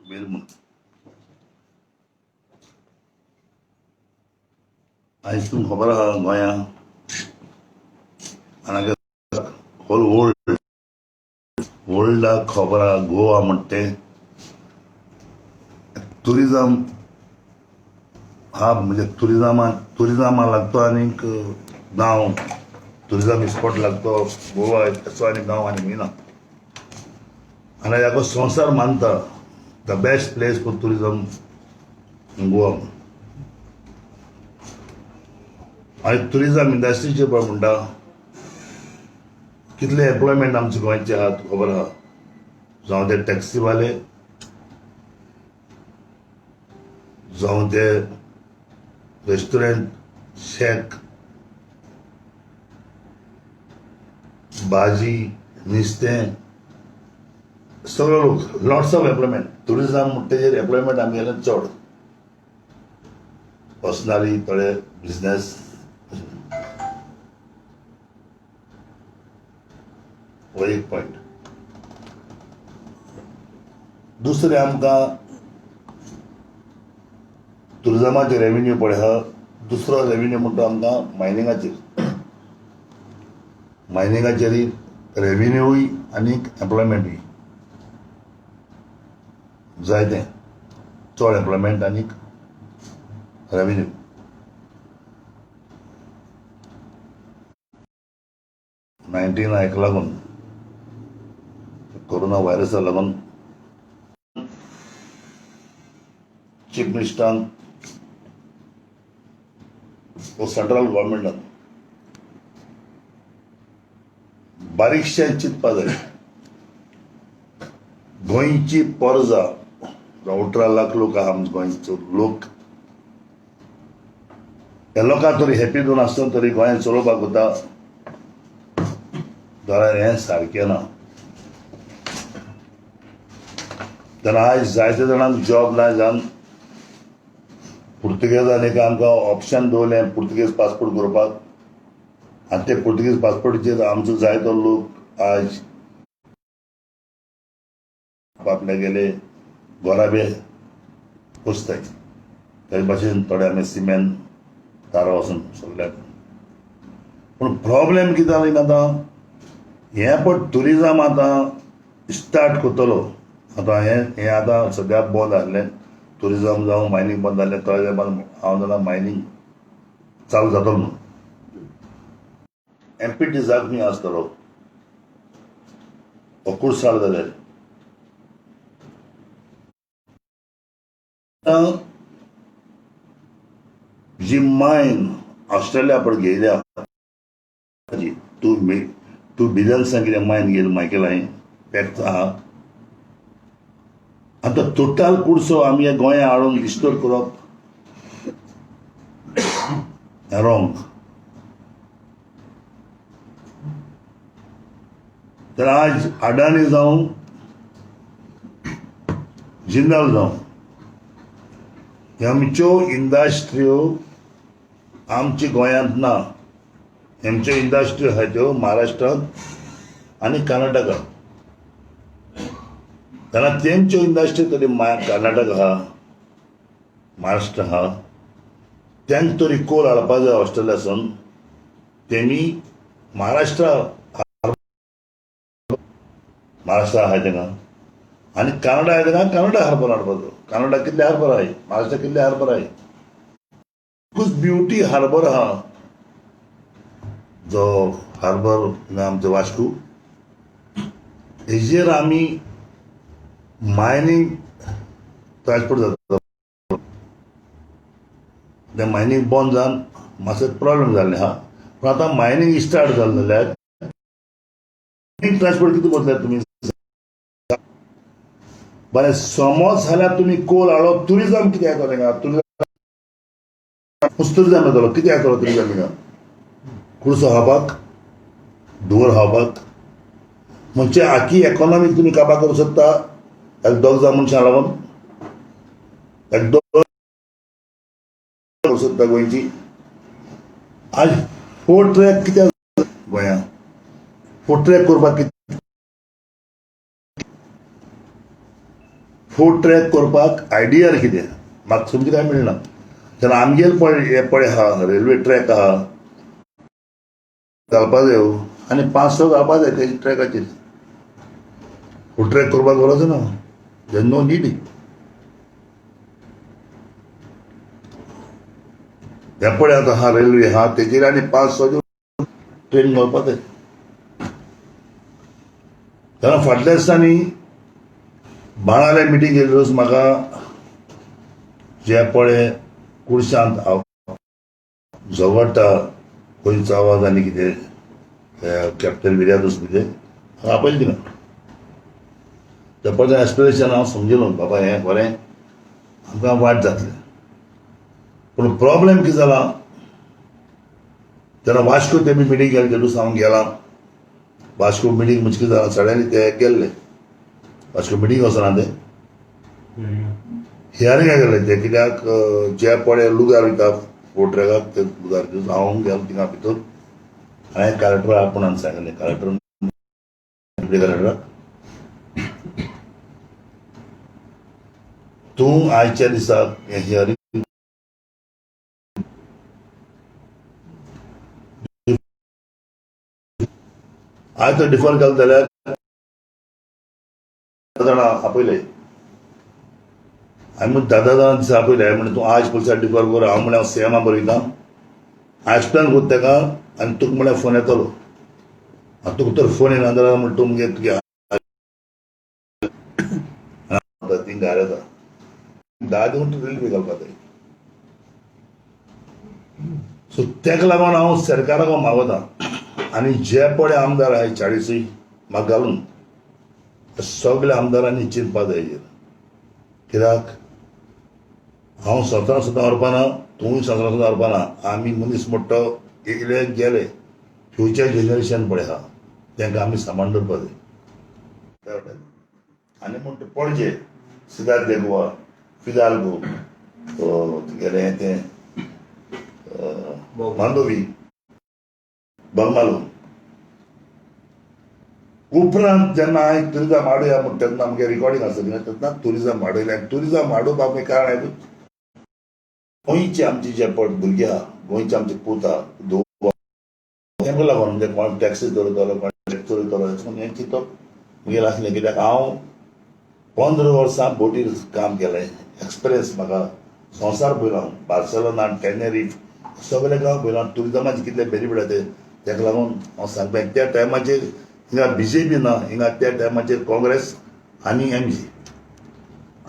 वेल म्हूण. आयज तुमकां खबर आहा, गोंया आनी होल वर्ल्ड वर्ल्डाक खबर आहा, गोवा म्हणटा तें ट्युरिजम हा, म्हणजे ट्युरिजमा लागतो आनीक गांव, ट्युरिजम स्पॉट लागतो गोवा, तसो आनी गांव आनी खंय ना. आनी हाका संवसार मानता the best place for tourism Goa. आनी ट्युरिजम इंडस्ट्रीचेर पळय म्हणटा, कितले एम्प्लॉयमेंट आमचे गोंयचे आहा, तुका खबर आहा. जावं ते टॅक्सीवाले, जावं ते रेस्टॉरंट, शॅक, भाजी, नुस्तें, सगळो लोक, लॉट्स ऑफ एम्प्लॉयमेंट. ट्युरिजम म्हणटा तेजेर एम्प्लॉयमेंट आमगेलें चड, पर्सनली थोडे बिजनेस हो एक पॉयंट. दुसरें, आमकां ट्युरिजमाचेर रेवेन्यू पळय आहा. दुसरो रेवेन्यू म्हणटा आमकां मायनिंगाचेर. मायनिंगाचेरय रेवेन्यूय आनी एम्प्लॉयमेंटूय जायतें, चड एम्प्लॉयमेंट आनी रेवेन्यू. 19 हाका लागून, कोरोना व्हायरसा लागून, चीफ मिनिस्टरान वो सेंट्रल गव्हर्मेंटान बारीकशें चिंतपा जाय. गोंयची परजा, 18 लाख लोक आहा आमच्या गोंयचो लोक, ह्या लोकांक तरी हॅपी दोन आसतना तरी गोंयांत चलोवपाक वता जाल्यार हें सारकें ना. तेन्ना आयज जायते जाणांक जॉब ना जावन पुर्तुगेजान एक आमकां ऑप्शन दवरलें पुर्तुगेज पासपोर्ट करपाक, आनी ते पुर्तुगेज पासपोर्टाचेर आमचो जायतो लोक आज आपल्यागेले गोराबे पोसताय. तेजे भाशेन थोडे आमी सिमेंत तारा वचून सगल्याक. पूण प्रॉब्लेम कितें जालो आतां, हें पळय ट्युरिजम आतां स्टार्ट करतलो, आतां हें हें आतां सद्या बंद आहलें ट्युरिजम जावं मायनींग बंद जालें. थोड्या तेंपान हांव जाणां मायनींग चालू जातलो म्हणून. एमपीटी जाग खंय आसतलो हो कुडसाळ जाल्यार आतां जी मायन ऑस्ट्रेलिया पळय घेयल्या, 2 बिलियन्सान कितें मायन घेयला मायकेल, हांवें फॅक्ट आहा. आतां टोटल कुडसो आमी गोंया हाडून रिस्टोर करप रॉंग. तर आज अडाणी जावं, जिंदाल जावं, आमच्यो इंडस्ट्र्यो आमच्या गोंयांत ना. आमच्यो इंडस्ट्री आहा त्यो महाराष्ट्रांत आनी कर्नाटकांत. तेन्ना तेंच्यो इंडस्ट्री तरी कर्नाटक आहा, महाराष्ट्र आहा, तेंक तरी कोल हाडपा जाय ऑस्ट्रेलियासून. तेमी महाराष्ट्र महाराष्ट्र आहा तेंका आनी कॅनडा आहा तेंका, कॅनडा हार्बर हाडपाचो. कॅनडा कितले हार्बर आहाय, महाराष्ट्र कितले हार्बर आहाय. एकूच ब्युटी हार्बर आहा, जो हार्बर आमचो वास्को, हेजेर आमी मायनींग ट्रान्सपोर्ट जाता. तें मायनींग बंद जावन मातसो प्रॉब्लेम जाल्लें आहा, पूण आतां मायनींग स्टार्ट जालें जाल्यार ट्रान्सपोर्ट कितें करतले तुमी? बरें, समज जाल्यार तुमी कोल हाडलो, ट्युरिजम कितें येतलो हिंगा? ट्युरिजम टुरिजम येतलो, कितें येतलो ट्युरिजम हिंगा? कुडसो खावपाक, धुंवर खावपाक? म्हणजे आखी इकॉनॉमी तुमी काबार करूं शकता एक दोग जाण मनशां लागून, एक दोग करूं शकता गोंयची. आज फोर ट्रॅक कित्याक गोंयांत? फोर ट्रॅक करपाक कितें फूड ट्रॅक करपाक आयडिया कितें म्हाका समज काय मेळना. तेन्ना आमगेर पळय हे पळय आहा रेल्वे ट्रॅक आहा घालपा जायो आनी 5-6 घालपा जाय ते ट्रॅकाचेर. फूड ट्रॅक करपाक गरज ना, there no need. हे पळय आतां आहा रेल्वे आहा तेजेर आनी 5-6 ट्रेन घालपा जाय. तेन्ना फाटल्या दिसांनी बाणाले मिटींग केली रोज म्हाका जे पळय कुडशांत हांव झगडटा खंयचो आवाज आनी कितें कॅप्टन विर्यादूस कितें हांगा आपयलें तिंगा. ते पळय एक्सप्लेनेशन हांव समजलो बाबा हें बरें आमकां वायट जातलें. पूण प्रॉब्लेम कितें जाला तेन्ना वास्को तेमी मिटींग केली ते दीस हांव गेला वास्को मिटींग म्हणजे कितें जाला सगळ्यांनी ते गेल्ले वास्को मिटींग वचना ते हियरिंगाक गेल्ले ते कित्याक जे पळय लुगार वयता फोर ट्रॅकाक ते लुगार हांव गेलो थिंगा भितर. हांवें कलेक्टर आपोवन सांगलें कलेक्टर कलेक्टराक तूं आयच्या दिसाक हें हियरींग आयज तर डिफर केलें जाल्यार जाणां आपयले. हांवें म्हण 10 जाणां दिसा आपयले. हांवें म्हणलें तूं आयज पयशा डिफर कर. हांव म्हणलें हांव सीएमा बरयता, हांव एक्सप्लेन करता ताका आनी तुका म्हणल्यार फोन येतलो. आनी तुका तर फोन येना जाल्यार म्हण तूं मगे तुगे ती घार येता 10 दिवन तूं रेल्वे घालपा जाय. सो ताका लागून हांव सरकाराक हांव मागता आनी जे पळय आमदार आहाय 40 म्हाका घालून सगल्या आमदारांनी चिंतपा जाय हेजेर. कित्याक हांव संवसारांत सुद्दां व्हरपाना, तूंय संवसारांत सुद्दां व्हरपाना. आमी मनीस मोडटो येयले गेले, फ्युचर जनरेशन पळय आहा तांकां आमी सांबाळून दवरपा जाय. आनी म्हण तूं पणजे सिदाद दे गोवा फिदाल्गो तुगेलें हें तें मांडोवी बोगमालो. उपरांत जेन्ना हांवें ट्युरिजम वाडोवया म्हण तेन्ना आमगे रिकॉर्डिंग आसतलें तेन्ना ट्युरिजम वाडयलें. आनी ट्युरिजम वाडोवपाक कारण गोंयचे आमचे जे पळय भुरगे आहा, गोंयचे आमचे पूत आहा, धोव, तांकां लागून म्हणजे कोण टॅक्सी चलयतलो, कोण टॅक्सी चलयतलो, अशें हें चिंतप मुगेलें आसलें. कित्याक हांव 15 वर्सां बोटीर काम केलें, एक्सपिरियन्स म्हाका संवसार पळयलो हांव, बार्सेलोना, टेनेरीफ सगळे गांव पळयलो. ट्युरिजमाचे कितले बेनिफीट आहा ते ताका लागून हांव सांगता. त्या टायमाचेर हिंगा बीजेपी ना, हिंगा त्या टायमाचेर काँग्रेस आनी एमजी.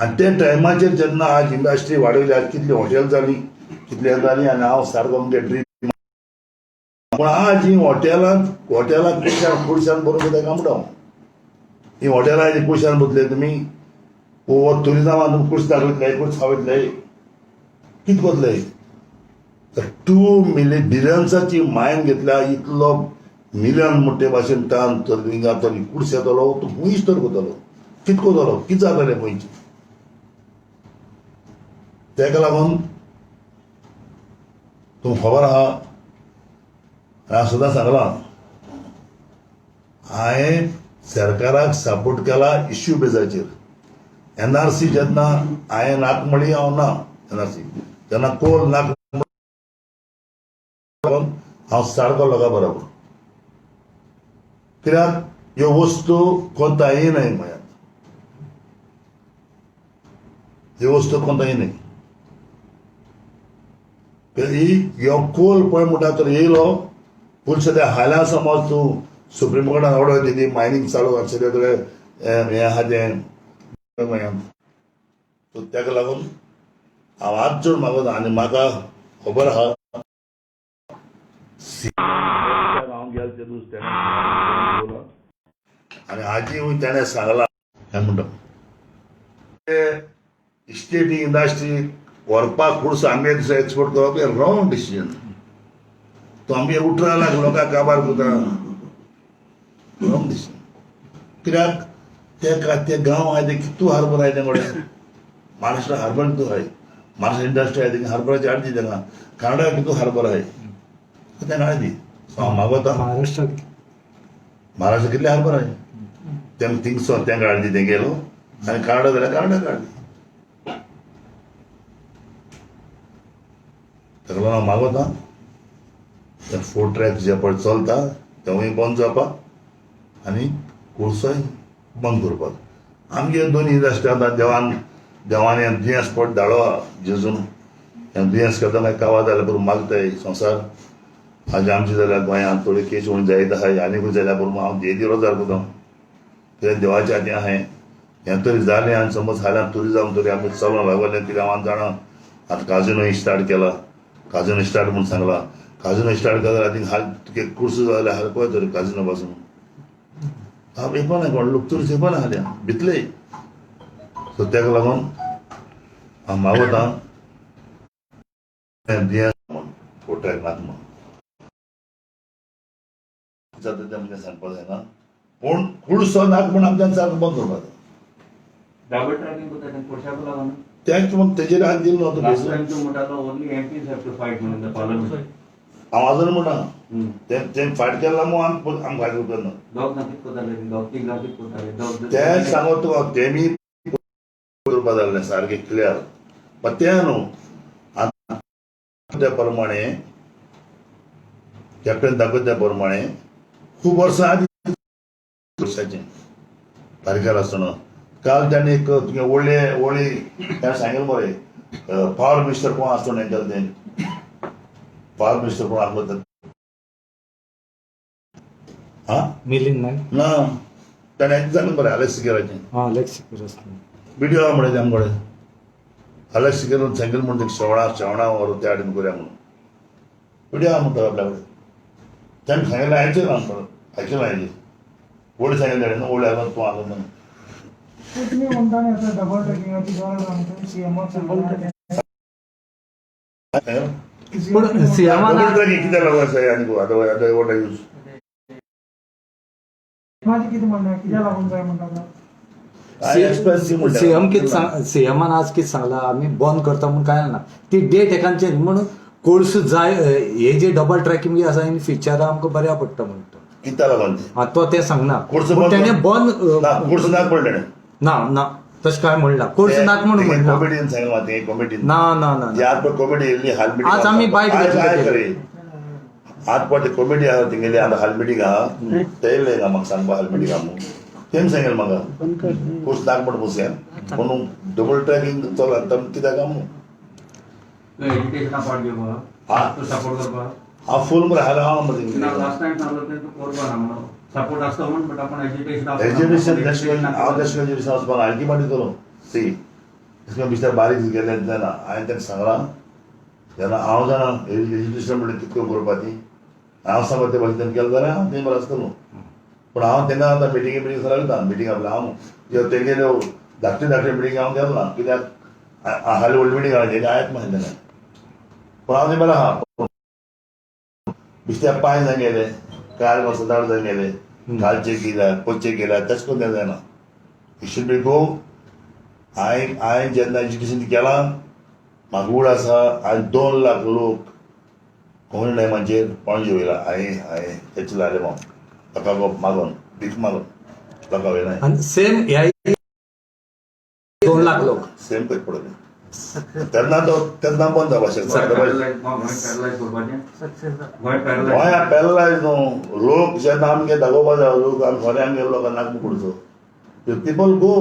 आनी त्या टायमाचेर जेन्ना आज इंडस्ट्री वाडयली, आज कितली हॉटेल जाली, कितली जाली, आनी हांव सारको मुगे ड्रीम. पूण आज ही हॉटेलांत हॉटेलांत पयशान पयशान बरोवन ताका म्हणटा हांव ही हॉटेलां पयशान बसले तुमी वो ट्युरिजमान तुमी कुर्स दाखयतले, कुर्स खावयतले, कितें करतले? तर 2 मिलियन बिलियन्साची मायन घेतल्या, इतलो मिलियन म्हणटे भाशेन तान तर हिंगा तर कुर्स येतलो, तूं खूंयच तर करतलो, कितें करतलो, कितें जातलें गोंयचें? ताका लागून तुमकां खबर आहा, हांवें सुद्दां सांगलां, हांवें सरकाराक सपोर्ट केला इश्यू बेजाचेर. एनआरसी जेन्ना हांवें नाक म्हळी, हांव ना एनआरसी जेन्ना कोल नाक हांव सारको लोकां बरोबर. कित्याक ह्यो वस्तू कोंता येनाय गोंयांत, ह्यो वस्तू कोंता येनाय. ही ह्यो कोल पळय म्हणटा तर येयलो पूण सद्या हाल्या समज तूं सुप्रीम कोर्टान ऑर्डर दिली मायनींग चालू आनी सगळे कडेन हें आहा तें गोंयांत. सो ताका लागून हांव हात जोड मागता आनी म्हाका खबर आहा हांव गेलो ते दीस तेणें आनी आजी तेणें सांगलां हें म्हणटा स्टेट इंडस्ट्री व्हरपाक खुर्स आमगे दिसा एक्सपोर्ट करप हें रॉंग डिसिजन. तो आमगे उठरालाक लोकांक काबार करता, रॉंग डिसिजन. कित्याक ते गांव आहाय ते कितू हार्बर आहाय तें कडेन, महाराष्ट्र हार्बर कितू आहाय, महाराष्ट्र इंडस्ट्री आहाय तेंका हार्बराची हाड दी तेंका, कर्नाटका कितू हार्बर आहाय तेंका हाड दी. सो हांव मागोता महाराष्ट्रात महाराष्ट्र कितले हार्बर आहाय तेंका थिंगसो तेंका हाड दी तेंगेलो. आनी कार्डां जाल्यार कार्डां काडली. ताका लागून हांव मागोता, ते फोर ट्रॅक जे पळय चलता तेवूय बंद जावपाक आनी कोळसोय बंद करपाक. आमगे दोन इंडस्ट्री आतां देवान देवान हें दुयेंस पट धाडो आहा जेजून. हें दुयेंस करता मागीर कावा जाल्यार पुरो मागताय संवसार. आज आमचे जाल्यार गोंयांत थोडी केस उणी जायत आहाय, आनीकूय जाल्यार पुरो. हांव देदी रोजार करता कित्याक देवाच्या हातीन आहाय हें तरी जालें. आनी समज फाल्यां टुरिजम तरी आमी चलोवंक लागलें कित्याक हांव जाणा, आतां काजिनो स्टार्ट केला, काजिनो स्टार्ट म्हूण सांगला. काजिनो स्टार्ट केला जाल्यार थिंग हाल तुगे कुर्सो जाल्यार हाल पळय तरी काजिनो पासून हांव येवपा ना, कोण लोक टुरिस्ट येवपा ना हाल्या भितले. सो ताका लागून हांव मागोता दुयेंस म्हूण फोर ट्रॅक नाका म्हूण जाता तें म्हणजे सांगपाक जायना, पूण कुडसो नाका म्हूण आमच्यान सारको बंद करपाक जाय. डबल ट्रॅकिंग करता तें कोळशाक लागून. तेंच मग तेजेर हांवें दिलो न्हू. लास्ट टायम तूं म्हणटालो only MPs have to fight म्हणून इन the parliament. हांव अजून म्हणटा तें तें फायट केला म्हूण आमी आमी फायट करता ना. दोग जाण कितें करताले? दोग तीग जाण कितें करताले? दोग. तें सांगत तुका, तेमी करपा जाल्लें सारकें क्लियर, पण तें न्हू. आतां त्या प्रमाणे कॅप्टन दाखयता त्या प्रमाणे खूब वर्सां आदी वर्साचें तारखेर आसतना काल ताणें एक तुगे व्हडले व्हडली ताणें सांगलें मरे, पावर मिनिस्टर कोण आसतो हें तें पावर मिनिस्टर कोण आसलो तर हा. मिलिंद नायक. ना, ताणें सांगलें मरे आलेक्स सिकेराचें. हा, अलेक्स सिकेर आसलो. विडिओ आहा म्हणटा आमचे कडेन. आलेक्स सिकेरान सांगलें म्हूण ते शेवणा शेवणा व्हरून त्या हाडून करूया म्हणून विडिओ आहा म्हणटा आपल्या कडेन. ताणें सांगिल्लें आयचें ना परत आयचें ना हाजेर व्हडलें सांगिल्लें ताणें न्हू, व्हडलें आसलो तूं आसलो म्हणून. तुम्ही म्हणता न्ही आतां डबल ट्रॅकिंगाची गरज आहा म्हणून सीएमाक सांगला. सांगलें. पूण सीएमान डबल ट्रॅकिंग कित्याक लागून आसा आनी आतां आतां what use? माझी कितें म्हणणें आहा, कित्याक लागून जाय म्हणटा तो? एक्सपेन्सीव. सीएम कितें सांग, सीएमान आज कितें सांगला, आमी बंद करता म्हूण कांय ना. ती डेट एकान चेंज म्हणून कोळसो जाय. हे जे डबल ट्रॅकिंग आसा इन फ्युचर आमकां बऱ्याक पडटा म्हणटा. कित्याक लागून ते? हा, तो तें सांगना. कोळसो पूण बंद तेणें बंद ना, कोळसो नाक पडलें. ना ना, तशें काय म्हणला कोळसो नाक म्हणून म्हणना. कॉमेडीन सांगलें म्हाका ते कॉमेडीन. ना ना ना ती आज पळय कॉमेडी येयल्ली हाल मिटींग. आज आमी बायट घेतली. आयक रे, आज पळय कॉमेडी आहा तेंगेली, आतां हाल मिटींग आहा ते येयले हिंगा म्हाका सांगपा. हाल मिटींग आहा म्हणून तेमी सांगलें म्हाका, कोर्स नाक म्हण बसया म्हणून डबल ट्रॅकिंग चल आतां कित्याक म्हणून. तूं एज्युकेशना पार्ट घेवपा? हा. तूं सपोर्ट करपा? हांव फूल मरे हाल हांव मरे. ना, लास्ट टायम सांगलो तें तूं करपा ना म्हणून सपोर्ट आसतो म्हूण, बट आपण एज्युकेशन. एज्युकेशन नॅशनल, हांव नॅशनल एज्युकेशन वचपाक आणखी पाटी करूं सी तशें बिस्तर बारीक गेलें जायना. हांवें तांकां सांगलां जेन्ना हांव जाणा एज्युकेशन म्हणल्यार कितें करपा ती. हांव सांगता ते भाशेन केलें जाल्यार हांव तें बरें आसतलो. पूण हांव तेन्ना आतां मिटिंगे बिटिंग सगळें वयता मिटींग आपल्या. हांव त्यो तेगेल्यो धाकट्यो धाकट्यो मिटींग हांव गेलो ना कित्याक हाली व्हडली मिटींग आहा तेणी आयक म्हाका तेन्ना. पूण हांव तें बरें आहा. बिस्त्या पांय जाय गेले कार वसदार जाय गेले, कालचे गेल्या पोचे गेल्या, तशें करून तें जायना. You should be गो. हांवें हांवें जेन्ना एज्युकेशन केलां म्हाका उड आसा, हांवें 2 लाख लोक कोंकणी टायमाचेर पणजे वयला. हांवें हांवें तेचे जालें हांव लोकांक मागोन भीक मागोन लोकां वयला. आनी सेम ह्या 2 लाख लोक सेम करचे पडलें तेन्ना तो तेन्ना बंद जावपाक शकता. पॅरलायज करपाचें, गोंय गोंया पॅरलायज. पॅरलायज न्हू. लोक जेन्ना आमगे दाखोवपा जाय लोक आमी खरें आमगे लोकांक नाक पडचो पिपल गो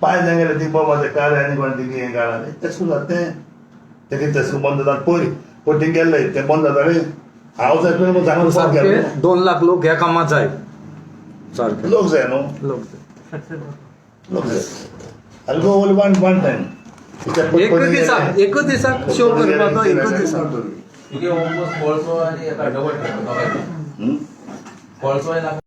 पांय जाय गेले ती पळोवपा ते कार आनी कोण तिगे हें काडा तेश जाता तें तेगे तेश बंद जाता. पयर पयर थिंग गेल्ले तें बंद जाताले. हांव जाय सांगून बंद सारके केलें. 2 लाख लोक ह्या कामाक जाय सारके. लोक जाय न्हू. लोक जाय. लोक जाय. आनी go only one one time. एकच दिसाक, एकच दिसाक शो करपाचो, एकच दिसाक. तुगे ऑलमोस्ट कोळसो आनी एका डबल ट्रॅक दोगांय. कोळसोय ना.